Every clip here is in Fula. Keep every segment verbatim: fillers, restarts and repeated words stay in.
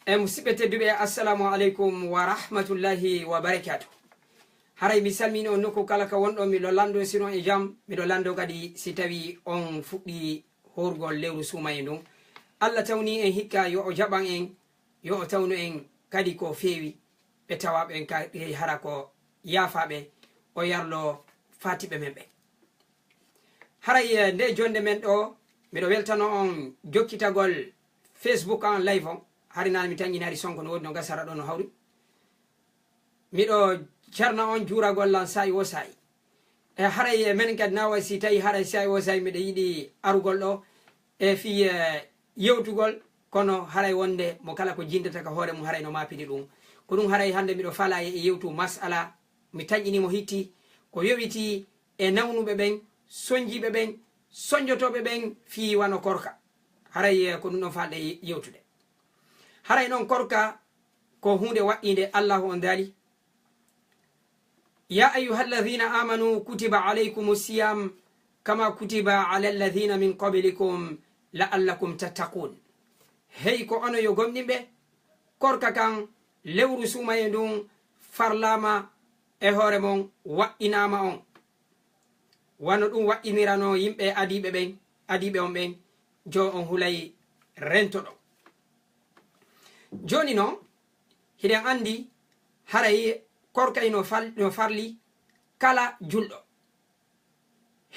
E musidɓe tedduɓe, assalamu aleykum wa rahmatullahi wa barakatuh. Haray mi salmini on nokku kala ka wonɗon, miɗo lanndo si non e jam, miɗo lanndo kadi si tawi on fuɗɗi horgol lewru suumaye ndun. Allah tawni en hikka, yo o jaɓan en, yo o tawnu en kadi ko feewi, ɓe tawaaɓe en kadi hara ko yaafaaɓe, o yarlo faatiɓe men ɓe. Haray, eh, nde jonde men ɗo, miɗo weltano on jokkitagol Facebook an live on. Hari nane mi tanƴini hari sonko no woodi no gasara ɗo no hawri. Miɗo jarna on juuragol lan saa'i wo saa'i. E haray, eh, men kadi na way si tawi haray saa'i wo saa'i miɗo yiɗi arugol ɗo e fii, eh, yewtugol, kono haray wonde mo kala ko jindata ka hoore mum haray no maapini ɗum. Ko ɗum haray hande miɗo fala e yewtu mas'ala, mi tanƴini mo hitti, ko yowitii e nawnuɓe ɓen, sonjiiɓe ɓen, sonjotooɓe ɓen fii wano korka. Haray, eh, ko ɗum ɗon faalɗe yewtude. Haray non korka ko huunde waɗɗiinde, Allahu on daali, "Ya ayyuhalladhina amanu kutiba alaykumu siyam kama kutiba ala alladhina min qablikum la'allakum tattaqun." Hey ko onon yo gomɗinɓe, korka kan lewru suumaye ndun farlaama e hoore mon, waɗɗinaama on. Wano ɗum waɗɗinirano yimɓe adiiɓe ɓen, adiiɓe on ɓen, jo on hulay rentoɗon. Jooni non, hiɗen anndi haray korka ino fal-, no farli kala julɗo.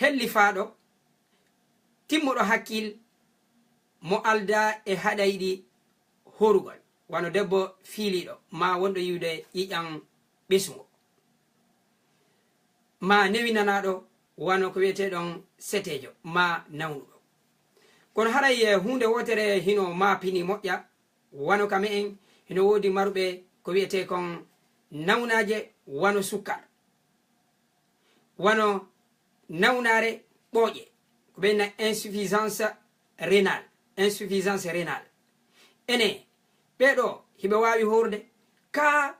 Hellifaaɗo, timmuɗo hakkil, mo aldaa e haɗayɗi horugol, wano debbo fiiliiɗo, maa wonɗo yiwde ƴiƴan ɓesungo, maa newinanaaɗo, wano ko wi'eteeɗon seteejo, maa nawnuɗo. Kono haray, eh, huunde wootere hino maapini moƴƴa, wano ka me'en hino woodi maruɓe ko wi'etee kon nawnaaje, wano sukkar, wano nawnaare ɓooƴe, ko ɓe na insuffisance rénale, insuffisance rénale. Ene, ɓee ɗoo hiɓe waawi horude, kaa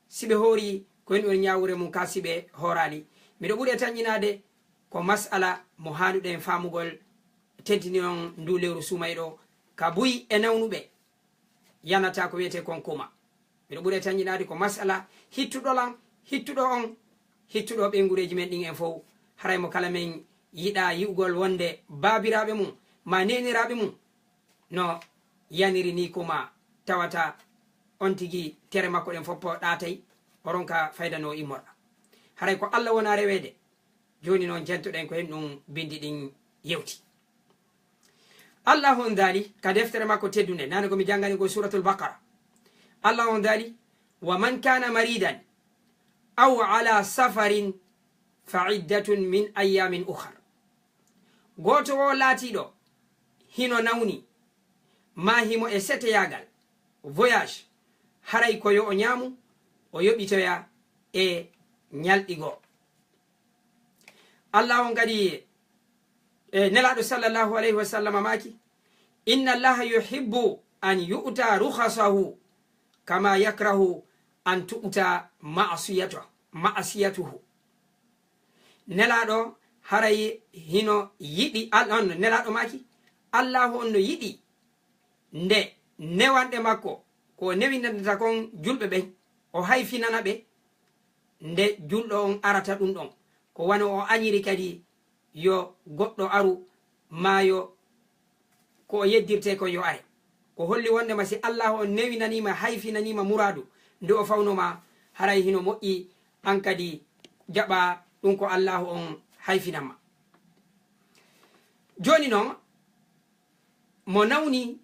si ɓe hoori ko en on ñaawure mum, kaa si ɓe hooraali? Miɗo ɓuri e tanƴinaade ko mas'ala mo haanuɗen faamugol, tentini on ndu lewru suumayɗo, ka buy e nawnuɓe. Yanata ko wiyetee kon koma. Miɗo ɓuri e tanƴinaade ko masala hittuɗo lan, hittuɗo on, hittuɗo ɓeynguureeji men ɗin en fow. Haray mo kala men yiɗaa yi'ugol wonde baabiraaɓe mum maa neeniraaɓe mum no yaniri nii koma, tawata on tigi tere makko ɗen fof ɗaatay, o ronka fayda no immorɗa. Haray ko Alla wona reweede. Jooni non, jentoɗen ko hen ɗum bindi ɗin yewti. Allahu on daali ka deftere makko teddunde, nane ko mi janngani ko Suratul Baqara. Allahu on daali, "Wa man kana maridan aw ala safarin fa iddatun min ayyamin ukhar." Gooto wo laatiiɗo hino nawni, maa himo e seteyaagal, voyage, haray ko yo o ñaamu, o yoɓitoya e ñalɗi goo. Allah on kadi, e Nelaaɗo sallallahu alayhi wa sallam maaki, "Inna Allaha yuhibbu an yu'ta rukhasahu kama yakrahu an tu'ta ma'siyatuhu, ma'siyatuhu." Nelaaɗo haray hino yiɗi, Al-, on, Nelaaɗo maaki, Allahu on no yiɗi nde newanɗe makko, ko o newinanta kon julɓe ɓen, o hayfinana ɓe, nde julɗo on arata ɗum ɗon. Ko wano o añiri kadi yo goɗɗo aru, maa yo ko o yeddirte kon yo are. Ko holli wondema si Allahu on newinaniima, hayfinaniima muraadu ndu o fawnoma, haray hino moƴƴi an kadi jaɓa ɗum ko Allahu on hayfinanma. Jooni non, mo nawni,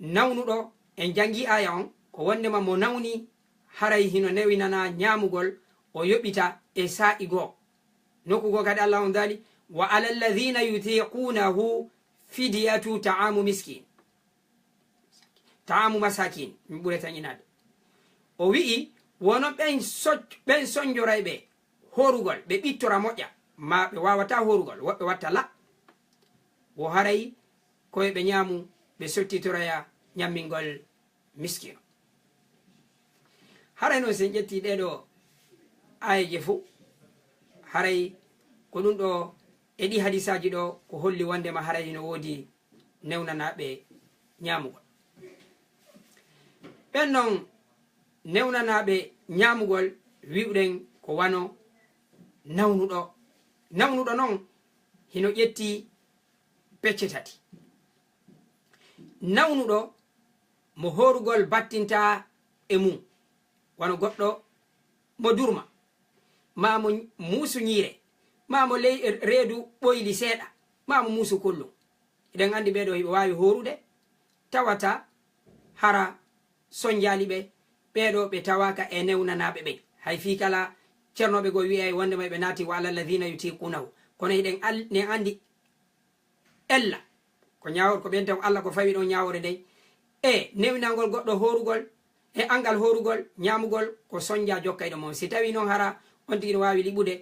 nawnuɗo, en janngi aaya on, ko wondema mo nawni, haray hino newinanaa ñaamugol, o yoɓita e saa'i goo. Nokku goo kadi, Allah on daali, "Wa ala alladhina yutiqunahu fidyatu ta'amu miskin." Ta'amu masakin, min ɓurata ñinaade. O wi'i, wono ɓen soc-, ɓen sonjorayɓe horugol, ɓe ɓittora moƴƴa, maa ɓe waawataa horugol, woɓɓe watta la, wo haray ko e ɓe ñaamu, ɓe sottitoroya ñammingol miskino. Haray non, si en ƴettii ɗee ɗoo aayeeje fow, haray ko ɗum ɗoo e ɗii hadiisaaji ɗoo ko holli wondema haray hino woodi newnanaaɓe ñaamugol. Ɓen non newnanaaɓe ñaamugol, wi'uɗen ko wano nawnuɗo. Nawnuɗo non hino ƴetti pecce tati. Nawnuɗo mo hoorugol battinta e mum, wano goɗɗo mo durma, maa mo muusu ñiire, maa mo ley reedu ɓoyli seeɗa, maa mo muusu kollum. Eɗen anndi ɓee ɗoo hiɓe waawi hoorude, tawata hara sonjaali ɓe, ɓee ɗoo ɓe tawaaka e newnanaaɓe ɓen. Hay fii kala cernooɓe goo wi'ay wonndema ɓe naati wa ala alladhina yutiqunahu. Kono hiɗen al-, nen anndi ella ko ñaawor-, ko ɓen taw Alla ko fawi ɗon ñaawoore nden. E newinangol goɗɗo hoorugol, e anngal hoorugol, ñaamugol, ko sonja jokkayɗo mo. Si tawi non hara on tigi no waawi liɓude,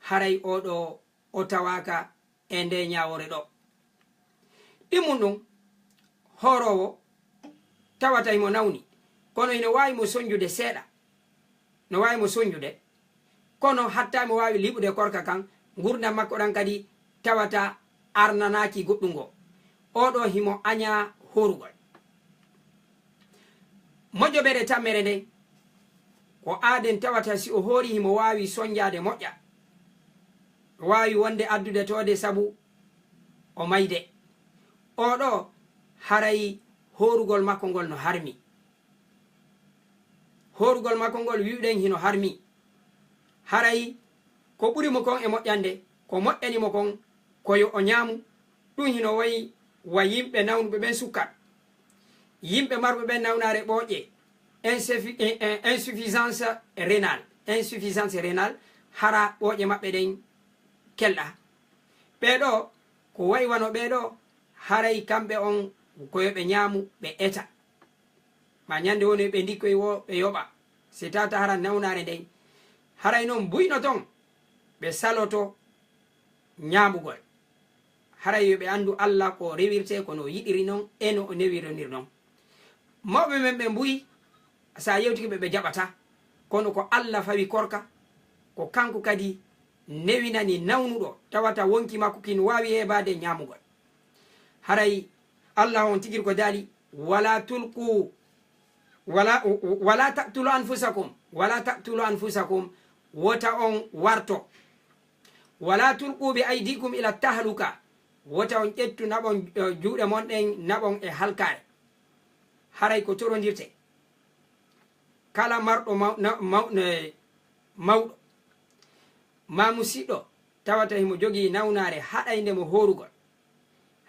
haray oo ɗoo o tawaaka e nde ñaawoore ɗoo. Ɗimmun ɗum, hooroowo tawata himo nawni, kono hino waawi mo sonjude seeɗa, no waawi mo sonjude, kono hatta himo waawi liɓude korka kan, ngurndan makko ɗan kadi tawata arnanaaki goɗɗun goo. Oo ɗoo himo añaa hoorugol. Moƴƴoɓere tammere nden, ko aaden tawata si o hoori himo waawi sonjaade moƴƴa, no waawi wonde addude toode sabu o mayde. Oo ɗoo haray hoorugol makko ngol no harmi. Hoorugol makko ngol wi'uɗen hino harmi. Haray ko ɓuri mo kon e moƴƴande, ko moƴƴani mo kon, ko yo o ñaamu. Ɗum hino wayi wa yimɓe nawnuɓe ɓen sukkar. Yimɓe marɓe ɓen nawnaare ɓooƴe, insuffi-, eh, eh, insuffisance rénale. Insuffisance rénale, hara ɓooƴe maɓɓe ɗen kelɗa. Ɓee ɗoo, ko wayi wano ɓee ɗoo, haray kamɓe on ko yo ɓe ñaamu, ɓe eta. Ma ñande woni ɓe ndikkoy woo ɓe yoɓa. Si tawata hara nawnaare nden, haray non buy no ton, ɓe saloto ñaamugol. Haray yo ɓe anndu Alla ko rewirtee ko no yiɗiri non e no o newironir non. Mawɓe men ɓe mbuyi, sa yewtike ɓe, ɓe jaɓata. Kono ko Alla fawi korka, ko kanko kadi newinani nawnuɗo, tawata wonki makko kin waawi hebaade ñaamugol. Haray Alla on tigiri ko daali, "Wala tulqu, wala, wala taqtulu anfusakum, wala taqtulu anfusakum, wota on warto. Wala tulqu bi aydikum ila tahluka, wota on ƴettu naɓon, eh, juuɗe mon ɗen naɓon e halkaare." Haray ko torondirte. Kala marɗo maw-, na-, maw-, ne-, mawɗo, maa musiɗɗo, tawata himo jogii nawnaare haɗaynde mo hoorugol,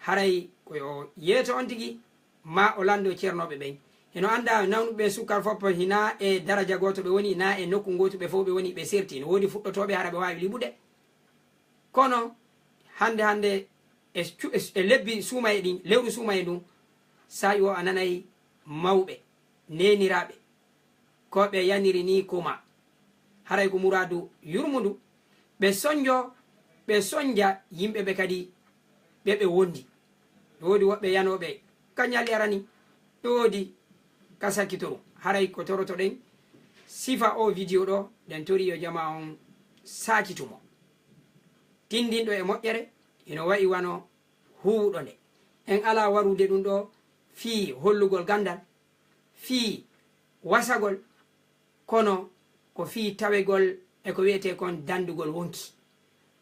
haray ko yo yeeto on tigi, maa o lanndo cernooɓe ɓen. Hino anndaa nawnuɓe ɓen sukkar fof, hinaa e daraja gooto ɓe woni, hinaa e nokku ngootu ɓe fof ɓe woni, ɓe serti. No woodi fuɗɗotooɓe hara ɓe waawi liɓude. Kono hannde hannde e cu-, e, e lebbi suumaye ɗin, lewru suumaye ndun, saa'i o a nanay mawɓe, neeniraaɓe, ko ɓe yaniri nii kuma. Haray ko muraadu yurmundu, ɓe sonjo, ɓe sonja yimɓe ɓe kadi ɓe ɓe wondi. No woodi woɓɓe yanooɓe ka ñalli arani, no woodi ka sakkitoru. Haray ko torotoɗen sifa o video ɗo, ɗen tori yo jama on sakitu mo. Tindinɗo e moƴƴere, hino wa'i wano huuwuɗo nde. En alaa warude ɗum ɗo fii hollugol ganndal, fii wasagol, kono ko fii tawegol e ko wi'etee kon danndugol wonki.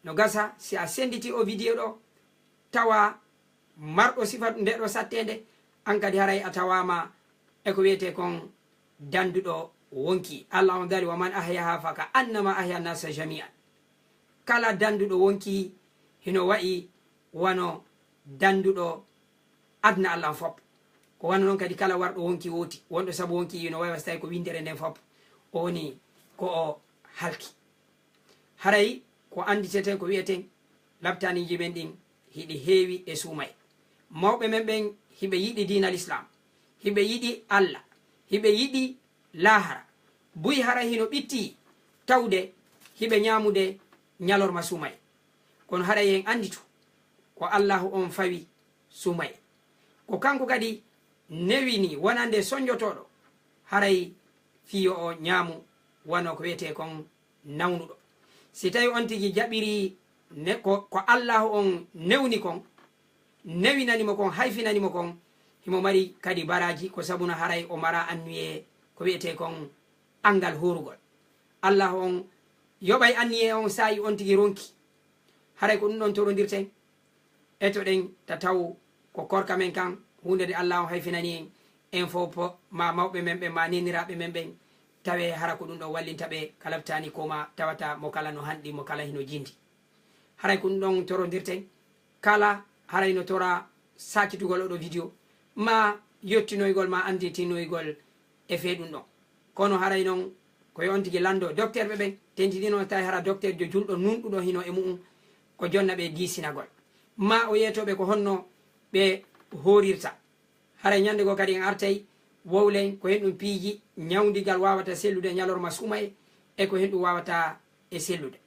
No gasa si a senditi o video ɗo, tawa marɗo sifa nde ɗo satteende, an kadi haray a tawaama e ko wi'etee kon danduɗo wonki. Allah on daali, "Wa man ahyaha fa ka annama ahya nasa jami'an." Kala danduɗo wonki hino wa'i wano danduɗo aduna Allah on fop. Ko wano non kadi kala warɗo wonki wooti, wonɗo sabu wonki hino wa'i wasi tawi ko windere nden fop, o woni ko o halki. Haray ko annditeten, ko wi'eten, laptaniiji men ɗin hiɗi heewi e suumayee. Mawɓe men ɓen hiɓe yiɗi diina Lislaam, hiɓe yiɗi Alla, hiɓe yiɗi laahara. Buy haray hino ɓitti tawde hiɓe ñaamude ñalorma suumayee. Kono haray en annditu ko Allaahu on fawi suumayee. Ko kanko kadi newini wonande sonjotooɗo, haray fii yo o ñaamu wano ko wi'etee kon nawnuɗo. Si tawi on tigi jaɓiri ne-, ko, ko Allaahu on newni kon, newinani mo kon, hayfinani mo kon, himo mari kadi baraaji, ko sabuna haray o mara anniyee ko wiyetee kon anngal hoorugol. Allahu on yoɓay anniye on saa'i on tigi ronki. Haray ko ɗum ɗon torondirten. Etoɗen ta taw ko korka men kan, huunde nde Allahu on hayfinani en, en fof po, ma mawɓe men ɓen, ma neeniraaɓe men ɓen, tawe hara ko ɗum ɗon wallinta ɓe ka labtaani ko ma tawata mo kala no hanɗi, mo kala hino jindi. Haray ko ɗum ɗon torondirten. Kala haray no tora saakitugol oɗo video, ma yottinoygol, ma annditinoygol e fee ɗum ɗon. Kono haray non ko yo on tigi lanndo docteur ɓe ɓen, tentini noon tawi hara docteur jo julɗo nunɗuɗo hino e mu'un, ko jonna ɓe diisinagol. Ma o yeetoo ɓe ko honno ɓe hoorirta. Haray ñannde goo kadi en artay, wowlen ko hen ɗum piiji ñawndigal waawata sellude ñalorma suumaye, e ko hen ɗum waawata e sellude.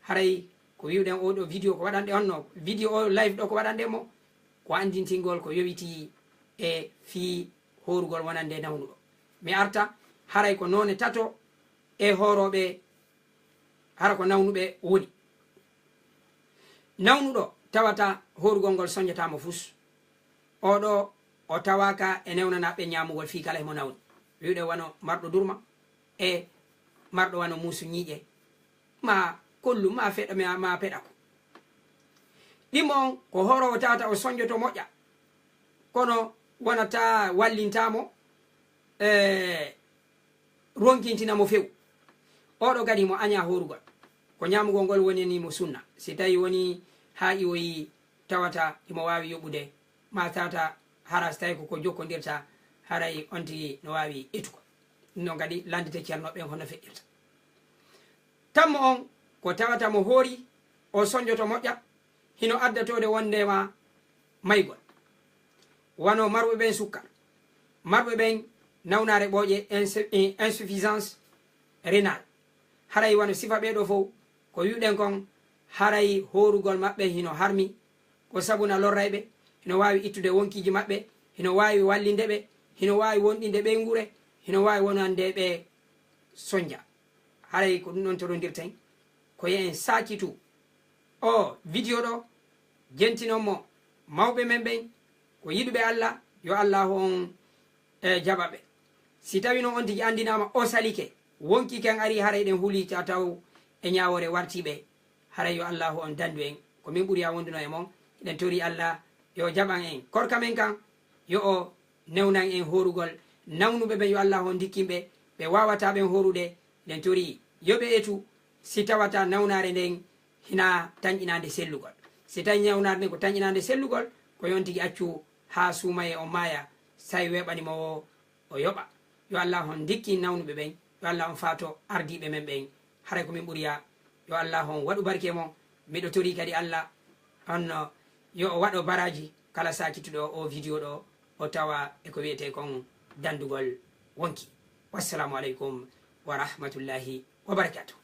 Haray ko wi'uɗen oo ɗoo video ko waɗanɗe on no, video o live ɗoo ko waɗanɗe mo, ko anndintingol ko yowitii e fii hoorugol wonande nawnuɗo. Mi arta, haray ko noone tato e hoorooɓe, hara ko nawnuɓe woni. Nawnuɗo tawata hoorugol ngol sonjataa mo fus. Oo ɗoo o tawaaka e newnanaaɓe ñaamugol fii kala himo nawni. Wi'uɗen wano marɗo durma e marɗo wano muusu ñiiƴe, ma kollu, ma feɗa, ma, ma peɗako. Ɗimo on ko hooroowo tawata o sonjoto moƴƴa, kono wonata wallintaa mo, e, ronkintina mo few. Oo ɗoo kadi himo añaa hoorugol. Ko ñaamugol ngol woni ni mo sunna. Si tawi woni haa iwoyi tawata himo waawi yoɓude, ma tawata hara si tawi ko ko jokkondirta, haray on tigi no waawi etugol. Ɗum ɗon kadi lanndite ceernooɓe ɓen honno feƴƴirta. Tammo on ko tawata mo hoori, o sonjoto moƴƴa, hino addatode wondema maygol. Wano marɓe ɓen sukkar, marɓe ɓen nawnaare ɓooƴe, insu-, eh, insuffisance rénale. Haray wano sifa ɓee ɗoo fow, ko wi'uɗen kon, haray hoorugol maɓɓe hino harmi, ko sabuna lorray ɓe, hino waawi ittude wonkiiji maɓɓe, hino waawi wallinde ɓe, hino waawi wonɗinde ɓeynguure, hino waawi wonande ɓe sonja. Haray ko ɗum ɗon torondirten, ko yo en saakitu oo video ɗoo, jentinon mo mawɓe men ɓen, ko yiɗuɓe Alla, yo Allaahu on, e, jaɓa ɓe. Si tawii non on tigi anndinaama o salike, wonkii kan arii, haray ɗen hulii ta taw e ñaawoore wartii ɓe, haray yo Allaahu on danndu en. Ko min ɓuri yaa wonduno e mon, hiɗen torii Alla yo o jaɓan en korka men kan, yo o newnan en hoorugol. Nawnuɓe ɓen yo Allaahu on ndikkin ɓe, ɓe waawataa ɓen hoorude, hiɗen torii yo ɓe etu si tawata nawnaare nden hina tanƴinaande sellugol. Si tawi nawnaare nden ko tanƴinaande sellugol, ko yo on tigi accu haa suumayee on maaya, say weeɓani mo o, o yoɓa. Yo Allaahu on ndikkin nawnuɓe ɓen, yo Allaahu on faato ardiiɓe men ɓen, haray ko min ɓuri yaa. Yo Allaahu on waɗu barke e mon. Miɗo torii kadi Alla on, yo o waɗo baraaji kala saakituɗo oo video ɗoo, o tawa e ko wiyetee kon danndugol wonkii. Wassalaamu aleykum wa rahmatullaahi wa barakaatuh.